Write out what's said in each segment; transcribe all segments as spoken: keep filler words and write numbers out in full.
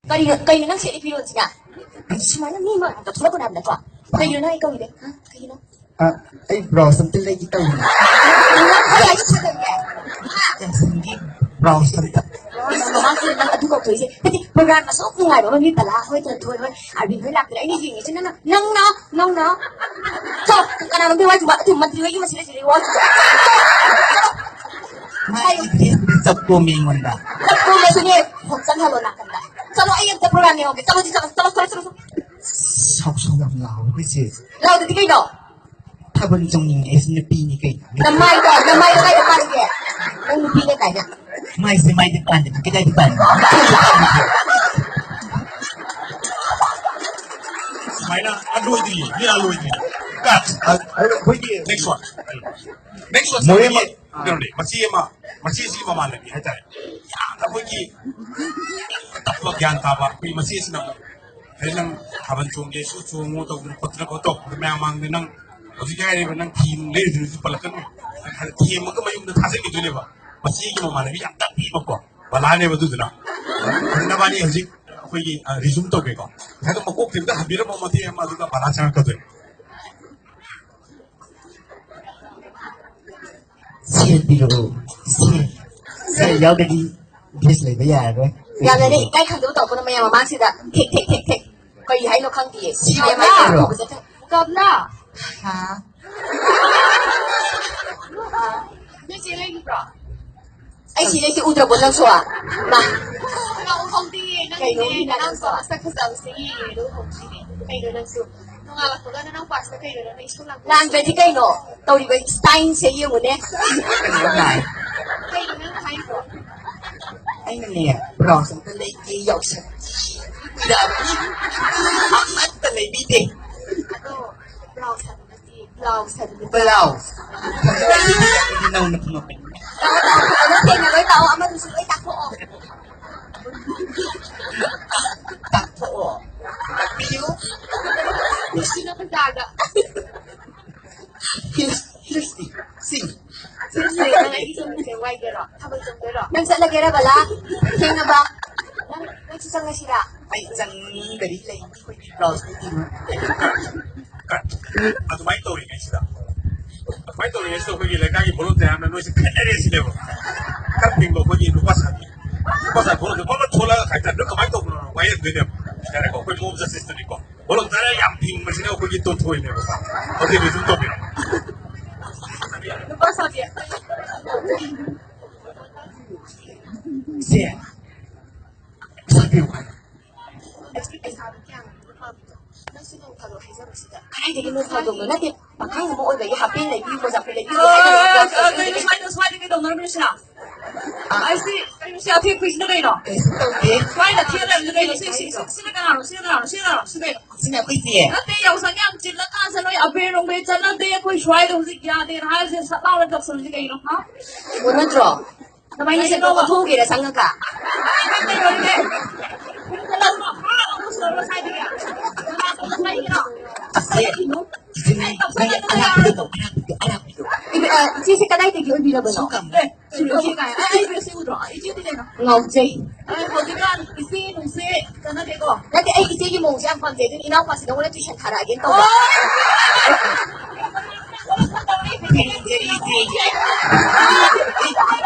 ꯀꯔꯤꯅꯣ, ꯀꯩꯅꯣ ꯅꯪ ꯁꯦꯠꯂꯤ ꯐꯤꯔꯣꯜꯁꯤꯅ? ꯁꯨꯃꯥꯏꯅ ꯃꯤ ꯃꯥꯡꯗ ꯊꯣꯛꯂꯛꯀꯅꯨ ꯍꯥꯏꯕ ꯅꯠꯇ꯭ꯔꯣ? ꯀꯩꯒꯤꯅꯣ ꯅꯪ ꯑꯩ ꯀꯧꯔꯤꯗꯣ? ꯍꯥ? ꯀꯩꯒꯤꯅꯣ? ꯑ, ꯑꯩ ꯕ꯭ꯂꯥꯎꯁ ꯑꯝꯇ ꯂꯩꯒꯦ ꯇꯧꯕꯅꯤ꯫ ꯅꯪ ꯀꯗꯥꯏꯗ ꯊꯥꯗꯣꯛꯀꯦ? ꯌꯥꯁꯤꯟꯒꯤ ꯕ꯭ꯂꯥꯎꯁ ꯑꯝꯇ꯫ ꯅꯪ ꯃꯃꯥꯡꯁꯤꯗ ꯅꯪ ꯑꯗꯨ ꯀꯧꯊꯣꯛꯏꯁꯦ꯫ ꯍꯥꯏꯗꯤ, ꯄ꯭ꯔꯣꯒ꯭ꯔꯥꯝ ꯑꯁꯨꯛ ꯅꯨꯡꯉꯥꯏꯕ ꯑꯃ, ꯃꯤ ꯕꯂꯥ ꯍꯣꯏ, ꯊꯣꯏ ꯍꯣꯏ, ꯑꯥꯔꯕꯤꯟ ꯍꯣꯏ ꯂꯥꯛꯇꯅ ꯑꯩꯅ ꯌꯦꯡꯉꯤꯁꯦ꯫ ꯅꯪꯅ, ꯅꯪꯅ, ꯆꯣ, ꯀꯅꯥꯅꯣ ꯃꯤ ꯋꯥ ꯆꯨꯝꯕ? ꯑꯗꯨ ꯃꯟꯇ꯭ꯔꯤ ꯍꯣꯏꯒꯤ ꯃꯁꯤꯗ ꯁꯤꯗꯤ ꯋꯥ ꯆꯨꯝꯕ꯫ ꯃꯥꯒꯤ ꯗ꯭ꯔꯦꯁꯇꯨꯗꯤ ꯆꯞ ꯀꯣꯝꯃꯦ ꯑꯩꯉꯣꯟꯗ꯫ ꯆꯞ ꯀꯣꯝꯃꯦ ꯑꯗꯨꯅꯦ꯫ ꯍꯣꯝ ꯆꯪꯍꯜꯂꯣ ꯅꯥꯀꯟꯗ꯫ ꯆꯠꯂꯣ, ꯑꯩ ꯑꯝꯇ ꯄ꯭ꯔꯣꯒ꯭ꯔꯥꯝ ꯌꯦꯡꯍꯧꯒꯦ꯫ ꯆꯠꯂꯣ, ꯆꯠꯂꯣ, ꯆꯠꯂꯣ, ꯆꯠꯂꯣ, ꯆꯠꯂꯣ꯫ ꯁꯥꯎ ꯁꯥꯎ ꯌꯥꯝ ꯂꯥꯎꯋꯦ ꯑꯩꯈꯣꯏ ꯆꯦꯁꯦ꯫ ꯂꯥꯎꯗꯗꯤ ꯀꯩꯅꯣ? ꯊꯥꯕꯜ ꯆꯣꯡꯅꯤꯡꯉꯦ, ꯑꯩꯁꯨ ꯅꯨꯄꯤꯅꯤ ꯀꯩꯅꯣ꯫ ꯅꯃꯥꯏꯗꯣ, ꯅꯃꯥꯏꯗꯣ ꯀꯥꯏꯗ ꯄꯥꯟꯒꯦ? ꯅꯪ ꯅꯨꯄꯤꯅꯦ ꯀꯥꯏꯅ꯫ ꯃꯥꯏꯁꯦ ꯃꯥꯏꯗ ꯄꯥꯟꯗꯗꯤ ꯀꯗꯥꯏꯗ ꯄꯥꯟꯒꯦ? ꯁꯨꯃꯥꯏꯅ ꯑ ꯂꯣꯏꯗ꯭ꯔꯤꯌꯦ, ꯃꯤ ꯑ ꯂꯣꯏꯗ꯭ꯔꯤꯌꯦ꯫ Cut. ꯑ, ꯑ, ꯑꯩꯈꯣꯏꯒꯤ next one. Next one. ꯃꯣꯔꯦ ꯃ- ꯀꯩꯅꯣꯅꯦ, ꯃꯆꯦ ꯑꯃ, ꯃꯆꯦꯁꯤꯒꯤ ꯃꯃꯥꯟꯅꯕꯤ ꯍꯥꯏꯇꯥꯔꯦ꯫ ꯌꯥꯝꯅ ꯑꯩꯈꯣꯏꯒꯤ ꯇꯞꯄ ꯒ꯭ꯌꯥꯟ ꯇꯥꯕ ꯑꯩꯈꯣꯏ ꯃꯆꯦꯁꯤꯅ ꯑꯃꯨꯛ, "ꯑꯩ ꯅꯪ ꯊꯥꯕꯜ ꯆꯣꯡꯒꯦꯁꯨ ꯆꯣꯡꯉꯣ" ꯇꯧꯗꯅ ꯈꯣꯠꯇꯅ ꯈꯣꯠꯇꯧꯕꯗ ꯃꯌꯥꯝ ꯃꯥꯡꯗ ꯅꯪ ꯍꯧꯖꯤꯛ ꯍꯥꯏꯔꯤꯕ ꯅꯪ ꯐꯤ ꯅꯨꯡ ꯂꯩꯔꯨꯗꯨꯅꯁꯨ ꯄꯜꯂꯛꯀꯅꯨ꯫ ꯊꯦꯝꯃꯒ ꯃꯌꯨꯝꯗ ꯊꯥꯖꯤꯟꯈꯤꯗꯣꯏꯅꯦꯕ꯫ ꯃꯆꯦꯒꯤ ꯃꯃꯥꯟꯅꯕꯤ ꯌꯥꯝ ꯇꯞꯄꯤꯕꯀꯣ, ꯕꯂꯥꯅꯦꯕ ꯑꯗꯨꯗꯨꯅ꯫ ꯑꯗꯨ ꯅꯕꯥꯅꯤ ꯍꯧꯖꯤꯛ ꯑꯩꯈꯣꯏꯒꯤ, ꯑ, resume ꯇꯧꯒꯦꯀꯣ꯫ ꯉꯁꯥꯏꯗꯣ ꯃꯀꯣꯛ ꯊꯤꯕꯗ ꯍꯟꯕꯤꯔꯝꯃꯣ ꯃꯇꯦꯛ ꯑꯃ, ꯑꯗꯨꯒ ꯕꯂꯥ ꯆꯪꯉꯛꯀꯗꯣꯏꯅꯤ꯫ ꯁꯦꯜ ꯄꯤꯔꯛꯑꯣ꯫ ꯁꯦꯜ꯫ ꯁꯦꯜ ꯌꯥꯎꯗꯗꯤ ꯗ꯭ꯔꯦꯁ ꯂꯩꯕ ꯌꯥꯔꯔꯣꯏ꯫ ꯌꯥꯝꯅꯅꯦ ꯏꯀꯥꯏ ꯈꯪꯗꯕ ꯇꯧꯔꯛꯀꯅꯨ ꯃꯌꯥꯝ ꯃꯃꯥꯡꯁꯤꯗ꯫ ꯊꯦꯛ, ꯊꯦꯛ, ꯊꯦꯛ, ꯊꯦꯛ꯫ ꯀꯔꯤ ꯍꯥꯏꯅꯣ ꯈꯪꯗꯤꯌꯦ꯫ ꯁꯤ ꯃꯌꯥꯝ ꯀꯞꯂꯥ? ꯍꯥꯏꯅꯣ꯫ ꯀꯞꯂꯥ? ꯍꯥ? ꯅꯣꯏ ꯆꯦ ꯂꯩꯈꯤꯕ꯭ꯔꯣ? ꯑꯩ ꯁꯤ ꯂꯩꯁꯦ ꯎꯗ꯭ꯔꯕꯣ ꯅꯪꯁꯨ? ꯃꯥ꯫ ꯎꯍꯧꯗꯤꯌꯦ, ꯅꯪ ꯀꯩꯅꯣ ꯅꯦ, ꯅꯪ ꯅꯅꯥꯎ ꯅꯨꯄꯥ ꯃꯁꯛ ꯐꯖꯕꯁꯦ ꯌꯦꯡꯉꯦ, ꯑꯗꯨ ꯎꯍꯧꯗꯤꯌꯦ꯫ ꯀꯩꯅꯣ ꯅꯪꯁꯨ? ꯅꯣꯡꯉꯥꯜꯂꯛꯄꯒ ꯅꯅꯥꯎꯄꯥꯁꯤꯅ ꯀꯩꯅꯣ ꯅꯪ ꯏꯁꯧ ꯂꯥꯡꯕ ꯂꯥꯡꯗ꯭ꯔꯗꯤ ꯀꯩꯅꯣ? ꯇꯧꯔꯤꯕ ꯁ꯭ꯇꯥꯏꯜꯁꯦ ꯌꯦꯡꯉꯨꯅꯦ꯫ ꯀꯩꯅꯣ ꯍꯥꯏ? ꯀꯩꯅꯣ ꯅꯪ ꯍꯥꯏꯗꯣ? ꯑꯩꯅꯅꯦ, ꯕ꯭ꯂꯥꯎꯁ ꯑꯝꯇ ꯂꯩꯒꯦ ꯌꯥꯎꯁꯪꯒꯤ꯫ ꯀꯨꯏꯔꯛꯑꯕꯅꯤ꯫ ꯑꯃꯠꯇ ꯂꯩꯕꯤꯗꯦ꯫ ꯑꯗꯣ ꯕ꯭ꯂꯥꯎꯁ ꯍꯥꯏꯕ ꯅꯠꯇꯦ, ꯕ꯭ꯂꯥꯎꯁ ꯍꯥꯏꯕꯅꯦ꯫ ꯕ꯭ꯂꯥꯎꯁ꯫ ꯅꯪꯅ ꯐꯝꯃꯛꯄꯅꯤ꯫ ꯂꯥꯛꯑꯣ, ꯂꯥꯛꯑꯣ, ꯐꯖꯅ ꯁꯦꯡꯅ ꯂꯣꯏ ꯇꯥꯛꯑꯣ, ꯑꯃꯗꯨꯁꯨ ꯂꯣꯏ ꯇꯥꯛꯊꯣꯛꯑꯣ꯫ ꯇꯥꯛꯊꯣꯛꯑꯣ꯫ ꯇꯥꯛꯄꯤꯌꯨ꯫ ꯅꯨꯡꯁꯤꯅ ꯕꯖꯥꯔꯗ꯫ ꯍꯤꯜꯁ, ꯍꯤꯜꯁꯇꯤ꯫ ꯁꯤ꯫ ꯍꯤꯜꯁꯁꯦ ꯅꯪ ꯑꯩꯒꯤ ꯆꯨꯝꯅꯁꯦ ꯋꯥꯏꯒꯦꯔꯣ? ꯊꯥꯕꯜ ꯆꯣꯡꯗꯣꯏꯔꯣ? ꯅꯪ ꯆꯠꯂꯒꯦꯔꯥ, ꯕꯂꯥ? ꯊꯦꯡꯉꯕ? ꯅꯪ ꯆꯪꯉꯁꯤꯔꯥ? ꯑꯩ ꯆꯪꯗꯔꯤ, ꯂꯩꯅꯤ, ꯑꯩꯈꯣꯏꯒꯤ ꯕ꯭ꯂꯥꯎꯁ ꯄꯤꯕꯤꯌꯨ꯫ ꯑꯗꯨꯃꯥꯏꯅ ꯇꯧꯔꯤꯉꯩꯁꯤꯗ, ꯑꯗꯨꯃꯥꯏꯅ ꯇꯧꯔꯤꯉꯩꯁꯤꯗ ꯑꯩꯈꯣꯏꯒꯤ ꯂꯩꯀꯥꯏꯒꯤ ꯚꯣꯂꯨꯟꯇꯤꯌꯥꯔꯅ ꯅꯣꯏꯁꯦ ꯈꯠꯅꯔꯦ ꯁꯤꯅꯦꯕ꯫ ꯈꯔ ꯐꯤꯡꯕ ꯑꯩꯈꯣꯏꯒꯤ ꯅꯨꯄꯥ ꯁꯥꯕꯤ, ꯅꯨꯄꯥ ꯁꯥꯕꯤ ꯚꯣꯂꯨꯟꯇꯤꯌꯥꯔ ꯐꯝꯃ ꯊꯣꯛꯂꯛꯑꯒ ꯀꯥꯏ ꯇꯥꯏꯞꯇ ꯀꯃꯥꯏꯅ ꯇꯧꯕꯅꯣ ꯋꯥꯌꯦꯟꯗꯣꯏꯅꯦꯕ꯫ ꯌꯥꯔꯦꯀꯣ, ꯑꯩꯈꯣꯏ ꯃꯣꯕ ꯖꯁꯇꯤꯁꯇꯨꯅꯤꯀꯣ꯫ ꯚꯣꯂꯨꯟꯇꯤꯌꯥꯔ ꯌꯥꯝ ꯐꯤꯡꯕꯁꯤꯅ ꯑꯩꯈꯣꯏꯒꯤ ꯇꯣꯟꯊꯣꯏꯅꯦꯕꯀꯣ꯫ ꯑꯗꯨꯒꯤ ꯁꯨꯝ ꯇꯧꯕꯤꯔꯣ꯫ ꯅꯨꯄꯥ ꯁꯥꯕꯤ꯫ ꯁꯦ, ꯄꯩꯁꯥ ꯄꯤꯌꯨ ꯍꯥꯏꯕ꯫ ꯑꯩ ꯄꯩꯁꯥꯗꯣ ꯀꯌꯥꯅꯣ? ꯅꯪꯁꯨ ꯅꯣꯡ ꯐꯥꯗꯣꯛ ꯍꯥꯏꯖꯕꯁꯤꯗ꯫ ꯀꯗꯥꯏꯗꯒꯤ ꯅꯣꯡ ꯐꯥꯗꯣꯛꯅꯣ? ꯅꯠꯇꯦ, ꯄꯥꯈꯪ ꯑꯃ ꯑꯣꯏꯕꯒꯤ ꯍꯥꯞꯄꯦꯟ ꯂꯩꯕꯤꯌꯨ, ꯃꯣꯖꯥ ꯐꯨꯔꯤꯠ ꯂꯩꯕꯤꯌꯨ꯫ ꯑ, ꯑ, ꯑ, ꯀꯩꯅꯣ ꯁ꯭ꯋꯥꯏꯗ, ꯁ꯭ꯋꯥꯏꯗ ꯀꯩꯗꯧꯅꯔꯝꯃꯤꯅꯣ ꯁꯤꯅ? ꯑꯩꯁꯤ ꯀꯩꯅꯣ ꯁꯤ ꯑꯊꯦꯛꯄꯁꯤꯅ ꯀꯩꯅꯣ? ꯀꯩꯁꯨ ꯇꯧꯗꯦ꯫ ꯁ꯭ꯋꯥꯏꯗ ꯊꯦꯛꯑ ꯂꯩꯔꯝꯃꯤꯁꯦ ꯀꯩꯅꯣ? ꯁꯤ, ꯁꯤ, ꯁꯤ, ꯁꯤꯅ ꯀꯅꯥꯅꯣ? ꯁꯤꯅ ꯀꯅꯥꯅꯣ? ꯁꯤꯅ ꯀꯅꯥꯅꯣ? ꯁꯤ ꯀꯩꯅꯣ? ꯁꯤꯅ ꯑꯩꯈꯣꯏ ꯆꯦ꯫ ꯅꯠꯇꯦ, ꯌꯥꯎꯁꯪ ꯌꯥꯝ ꯆꯤꯜꯂꯀꯥꯟꯁꯤꯗ ꯅꯣꯏ ꯑꯕꯦꯔ ꯅꯨꯡꯕꯦꯔ ꯆꯠꯅꯗꯦ, ꯑꯩꯈꯣꯏ ꯁ꯭ꯋꯥꯏꯗ ꯍꯧꯖꯤꯛ ꯌꯥꯗꯦꯅ ꯍꯥꯏꯔꯤꯁꯦ ꯁꯠ ꯂꯥꯎꯅ ꯇꯧꯁꯜꯂꯤꯁꯦ ꯀꯩꯅꯣ? ꯍꯥ? ꯑꯣ, ꯅꯠꯇ꯭ꯔꯣ? ꯅꯕꯥꯅꯤꯁꯦ ꯀꯩꯅꯣꯕ? ꯇꯣꯛꯊꯣꯛꯎꯒꯦꯔꯥ ꯆꯪꯉꯒ? ꯀꯩꯅꯣꯅꯦ? ꯆꯠꯂꯣ, ꯍꯥ, ꯑꯃꯨꯛ ꯁꯣꯔꯣ ꯁ꯭ꯋꯥꯏꯗꯒꯤ꯫ ꯀꯅꯥ ꯀꯅꯥ ꯆꯠꯂꯤꯅꯣ? ꯑꯁꯦ, ꯏꯆꯦ, ꯅꯪ ꯑꯔꯥꯛꯄꯤꯗꯣ ꯇꯧ, ꯑꯔꯥꯛꯄꯤꯗꯣ, ꯑꯔꯥꯛꯄꯤꯗꯣ꯫ ꯏꯕ-, ꯑ, ꯏꯆꯦꯁꯦ ꯀꯗꯥꯏꯗꯒꯤ ꯑꯣꯏꯕꯤꯔꯕꯅꯣ? ꯁꯨꯝ ꯀꯥꯝꯃꯦ꯫ ꯁꯨꯝ ꯀꯥꯝꯃꯦ꯫ ꯑꯦ, ꯑꯩ ꯏꯆꯦ ꯎꯗ꯭ꯔꯣ? ꯏꯆꯦꯗꯤ ꯀꯩꯅꯣ? ꯉꯥꯎꯖꯩ꯫ ꯑꯦ, ꯍꯧꯖꯤꯛꯀꯥꯟ ꯏꯆꯦ ꯅꯨꯡꯁꯦ ꯀꯥꯟꯅꯗꯦꯀꯣ? ꯅꯠꯇꯦ, ꯑꯩ ꯏꯆꯦꯒꯤ ꯃꯑꯣꯡꯁꯦ ꯌꯥꯝ ꯄꯥꯝꯖꯩ, ꯑꯗꯨꯅ ꯏꯅꯥꯎꯄꯥꯁꯤꯗ ꯑꯣꯏꯅ ꯇꯨꯏꯁꯟ ꯊꯥꯔꯛꯑꯒꯦꯅ ꯇꯧꯕ꯫ ꯈꯨꯔꯨꯝꯖꯔꯤ, ꯏꯆꯦ꯫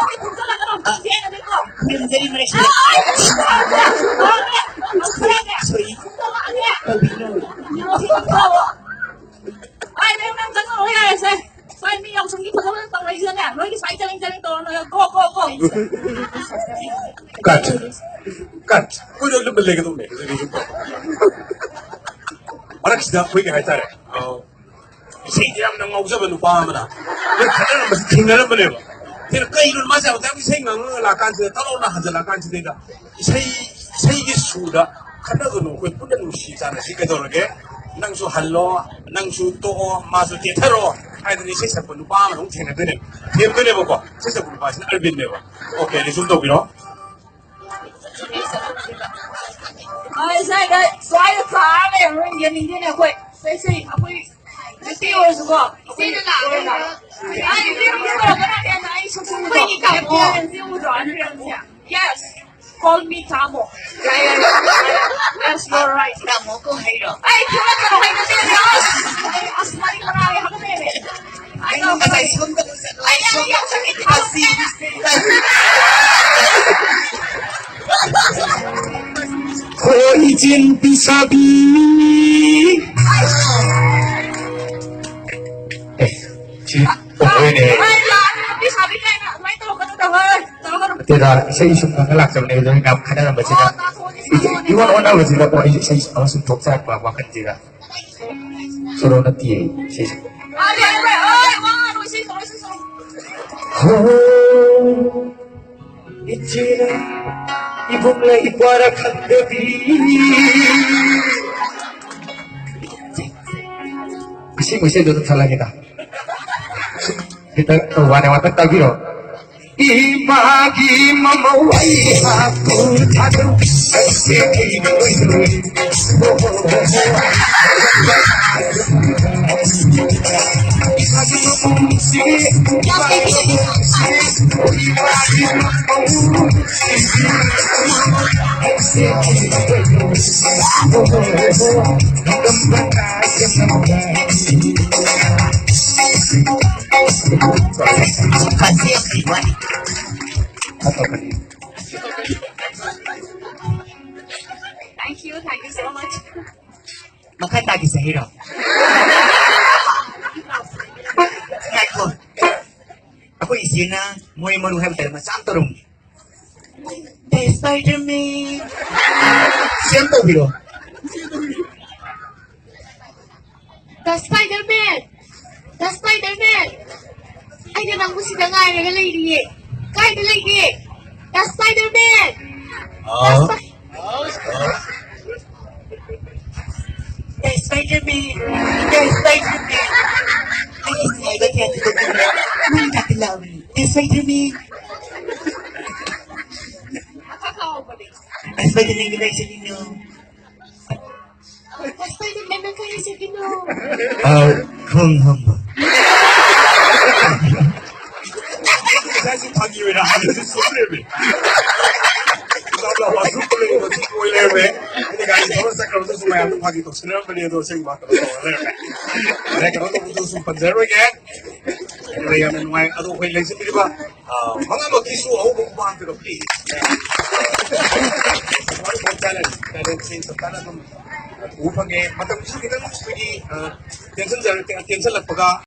ꯈꯨꯔꯨꯝꯖꯔꯤ, ꯃꯔꯛꯁꯤꯗ꯫ ꯁꯣꯏ, ꯁꯣꯏ꯫ ꯇꯧꯕꯤꯒꯅꯨ꯫ ꯑꯩ ꯅꯪ, ꯅꯪ ꯆꯪꯉꯛꯑꯣ ꯌꯥꯔꯦꯁꯦ꯫ ꯁ꯭ꯋꯥꯏ ꯃꯤ ꯌꯥꯎꯁꯪꯒꯤ ꯐꯖꯅ ꯇꯧꯔꯛꯏꯁꯤꯅꯅꯦ, ꯅꯣꯏꯒꯤ ꯁ꯭ꯋꯥꯏ ꯆꯔꯦꯡ ꯆꯔꯦꯡ ꯇꯧꯔ ꯂꯣꯏꯔꯦ꯫ Go, go, go꯫ Cut. Cut. ꯑꯩꯈꯣꯏꯁꯨ ꯑꯗꯨꯝ ꯂꯩꯒꯗꯧꯕꯅꯦ꯫ ꯃꯔꯛꯁꯤꯗ ꯑꯩꯈꯣꯏ ꯀꯩ ꯍꯥꯏꯇꯥꯔꯦ? ꯑ, ꯏꯁꯩꯗ ꯌꯥꯝꯅ ꯉꯥꯎꯖꯕ ꯅꯨꯄꯥ ꯑꯃꯅ ꯑꯩꯈꯣꯏ ꯈꯠꯅꯔꯝꯕꯁꯤ ꯊꯦꯡꯅꯔꯝꯕꯅꯦꯕ꯫ ꯑꯩꯅ ꯀꯩꯅꯣ ꯃꯥꯁꯦ ꯑꯃꯨꯛꯇꯪ ꯏꯁꯩ ꯉꯥꯡꯉꯒ ꯂꯥꯛꯀꯥꯟꯁꯤꯗ ꯇꯞ ꯂꯥꯎꯅ ꯍꯟꯖꯤꯜꯂꯛꯀꯥꯟꯁꯤꯗꯩꯗ ꯏꯁꯩ, ꯏꯁꯩꯒꯤ ꯁꯨꯔꯗ ꯈꯠꯅꯒꯅꯨ, ꯑꯩꯈꯣꯏ ꯄꯨꯟꯅ ꯅꯨꯡꯁꯤ ꯆꯥꯟꯅꯁꯤ, ꯀꯩꯗꯧꯔꯒꯦ? ꯅꯪꯁꯨ ꯍꯜꯂꯣ, ꯅꯪꯁꯨ ꯇꯣꯛꯑꯣ, ꯃꯥꯁꯨ ꯆꯦꯟꯊꯔꯣ ꯍꯥꯏꯗꯅ ꯏꯁꯩ ꯁꯛꯄ ꯅꯨꯄꯥ ꯑꯃ ꯑꯃꯨꯛ ꯊꯦꯡꯅꯗꯣꯏꯅꯦꯕ, ꯊꯦꯡꯅꯗꯣꯏꯅꯦꯕꯀꯣ꯫ ꯏꯁꯩ ꯁꯛꯄ ꯅꯨꯄꯥꯁꯤꯅ ꯑꯔꯕꯤꯟꯅꯦꯕ꯫ Okay, resume ꯇꯧꯕꯤꯔꯣ꯫ ꯑꯩ ꯁ꯭ꯋꯥꯏꯗ, ꯁ꯭ꯋꯥꯏꯗ ꯊꯥꯔ ꯂꯩꯔꯝꯃꯣꯏ, ꯌꯦꯡꯅꯤꯡꯗꯦꯅꯦ ꯑꯩꯈꯣꯏ꯫ ꯁꯦ, ꯁꯦ, ꯑꯩꯈꯣꯏ ꯅꯨꯄꯤ ꯑꯣꯏꯔꯁꯨꯀꯣ, ꯑꯩꯈꯣꯏ ꯏꯆꯦꯅ ꯂꯥꯛꯑꯒ ꯑꯩ ꯏꯆꯦ ꯅꯨꯄꯤ ꯇꯧꯔꯛꯀꯅꯣ, ꯑꯩ ꯁꯛ ꯁꯛ ꯑꯩꯈꯣꯏꯒꯤ ꯀꯥꯏꯕ꯫ Appearance ꯎꯗ꯭ꯔꯣ, appearance ꯁꯦ? Yes, call me ꯇꯥꯃꯣ꯫ That's your right. ꯇꯥꯃꯣ ꯀꯣ ꯍꯩꯔꯣ? ꯑꯩ ꯈꯔ ꯈꯔ ꯍꯩꯕꯁꯦ ꯌꯥꯎ-, ꯑꯩ ꯑꯁ ꯃꯔꯤ ꯃꯉꯥꯒꯤ ꯍꯪꯗꯣꯏꯅꯦ꯫ ꯑꯩꯉꯣꯟꯗ ꯂꯥꯏꯁꯣꯟꯗ ꯂꯨꯖꯠꯂꯣ, ꯑꯩ ꯌꯥꯝ ꯂꯥꯏꯁꯣꯟꯗ ꯌꯥꯎꯖꯒꯦ꯫ ꯂꯨꯖꯠꯂꯣ꯫ ꯍꯣꯏ, ꯏꯆꯤꯟ ꯄꯤꯁꯥꯕꯤ꯫ ꯑꯦ, ꯁꯤ ꯑꯣꯏꯔꯦ꯫ ꯑꯩ ꯂꯥꯛꯑꯦ, ꯄꯤꯁꯥꯕꯤ ꯀꯥꯏꯅ ꯑꯗꯨꯃꯥꯏꯅ ꯇꯧꯔꯛꯀꯅꯨꯗ, ꯍꯣꯏ, ꯇꯧꯔꯛꯀꯅꯨ꯫ ꯅꯠꯇꯦꯗ, ꯏꯁꯩ ꯁꯨꯝ ꯉꯪꯉ ꯂꯥꯛꯆꯕꯅꯦ, ꯑꯗꯨ ꯃꯌꯥꯝ ꯈꯟꯅꯔꯝꯕꯁꯤꯗ꯫ ꯑꯣ, ꯇꯥꯊꯣꯛꯑꯣꯅꯦ, ꯏ-, ꯏ-, ꯏꯋꯥ ꯋꯥꯅꯕꯁꯤꯗ, ꯑꯣ, ꯑꯩꯁꯨ ꯏꯁꯩ ꯑꯃ ꯁꯨꯝ ꯊꯣꯛꯆꯔꯛꯄ ꯋꯥꯈꯜꯁꯤꯗ꯫ ꯁꯣꯔꯣ ꯅꯠꯇꯤꯌꯦ, ꯏꯁꯩꯁꯦ꯫ ꯑꯥ, ꯌꯥꯔꯦ, ꯌꯥꯔꯦ, ꯑꯣꯏ, ꯋꯥ ꯉꯥꯡꯉꯅꯨ, ꯏꯁꯩ ꯁꯛꯑꯣ, ꯏꯁꯩ ꯁꯛꯑꯣ꯫ ꯍꯣ, ꯏꯆꯦꯔ, ꯏꯕꯨꯡꯂ, ꯏꯄ꯭ꯋꯥꯔ ꯈꯪꯗꯕꯤ꯫ ꯑꯁꯦꯡꯕ ꯏꯁꯩꯗꯣ ꯑꯗꯨꯝ ꯁꯛꯂꯛꯑꯒꯦꯗ꯫ ꯈꯤꯇꯪ ꯋꯥꯅꯦ, ꯋꯥꯇꯪ ꯇꯥꯕꯤꯔꯣ꯫ ꯏꯃꯥꯒꯤ ꯃꯃꯧ ꯑꯩꯍꯥꯛꯄꯨ ꯊꯥꯗꯣꯛ ꯆꯠꯈꯤꯕ ꯑꯣꯏꯔꯣꯏ꯫ ꯏꯃꯥꯒꯤ ꯃꯃꯧꯁꯤ, ꯏꯃꯥꯒꯤ ꯃꯃꯧꯁꯤ, ꯏꯃꯥꯒꯤ ꯃꯃꯧꯁꯤ꯫ Thank you, thank you so much. ꯃꯈꯥ ꯇꯥꯈꯤꯁꯦ ꯍꯥꯏꯔꯣ? ꯉꯥꯏꯈꯣ꯫ ꯑꯩꯈꯣꯏ ꯏꯆꯦꯅ ꯃꯣꯔꯦ ꯃꯔꯨ ꯍꯥꯏꯕ ꯇꯥꯔꯦ, ꯃꯆꯥ ꯑꯃ ꯇꯧꯔꯝꯒꯦ꯫ The Spider-Man. ꯁꯦꯝ ꯇꯧꯕꯤꯔꯣ꯫ The Spider-Man. The Spider-Man. ꯑꯩꯅ ꯅꯪꯕꯨ ꯁꯤꯗ ꯉꯥꯏꯔꯒ ꯂꯩꯔꯤꯌꯦ꯫ ꯀꯥꯏꯗ ꯂꯩꯒꯦ? The Spider-Man. The ah. Spy-, The Spider-Man. The Spider-Man. ꯑꯩꯒꯤ ꯅꯨꯡꯉꯥꯏꯕ ꯀꯌꯥ ꯊꯤꯗꯣꯛꯇꯅ ꯅꯪ ꯈꯛꯇ ꯂꯥꯛꯎꯅꯦ꯫ The Spider-Man. The Spider-Man ꯀꯗꯥꯏ ꯆꯠꯂꯤꯅꯣ? The Spider-Man ꯀꯗꯥꯏ ꯆꯠꯂꯤꯅꯣ? ꯑꯥ, ꯈꯣꯡ ꯍꯥꯝꯕ꯫ ꯉꯁꯥꯏꯁꯨ ꯐꯥꯒꯤ ꯑꯣꯏꯅ ꯍꯥꯏꯕꯁꯨ ꯆꯨꯝ ꯂꯩꯔꯝꯃꯦ꯫ ꯋꯥꯁꯔꯨꯝꯗ ꯂꯩꯔꯤꯕ ꯊꯤ ꯑꯣꯏ ꯂꯩꯔꯝꯃꯦ꯫ ꯑꯩꯅ ꯒꯥꯔꯤ ꯊꯧꯔ ꯆꯠꯈ꯭ꯔꯕꯗꯨꯁꯨ ꯃꯌꯥꯝꯅ ꯐꯥꯒꯤ ꯇꯧꯁꯟꯅꯔꯝꯕꯅꯤ, ꯑꯗꯣ ꯑꯁꯦꯡꯕ ꯀꯩꯅꯣ ꯇꯧꯔ ꯂꯩꯔꯝꯃꯦ꯫ ꯑꯗꯩ ꯀꯩꯅꯣ ꯇꯧꯕꯗꯨ ꯁꯨꯝ ꯄꯟꯖꯔꯣꯏꯒꯦ꯫ ꯑꯗꯨꯒ ꯌꯥꯝꯅ ꯅꯨꯡꯉꯥꯏ꯫ ꯑꯗꯣ ꯑꯩꯈꯣꯏ ꯂꯩꯖꯕꯤꯔꯤꯕ, ꯑ, ꯃꯉꯥꯃꯛꯀꯤꯁꯨ ꯑꯍꯧꯕ ꯈꯨꯕꯥꯛ ꯑꯝꯇꯒ please꯫ Talent, talent ꯁꯦ ꯆꯞ ꯆꯥꯅ ꯑꯗꯨꯝ ꯎꯕ ꯐꯪꯉꯦ꯫ ꯃꯇꯝꯁꯨ ꯈꯤꯇꯪ ꯑꯩꯈꯣꯏꯒꯤ, ꯑ, ꯇꯦꯟꯁꯟꯖꯔꯛ-, ꯇꯦꯟꯁꯜꯂꯛꯄꯒ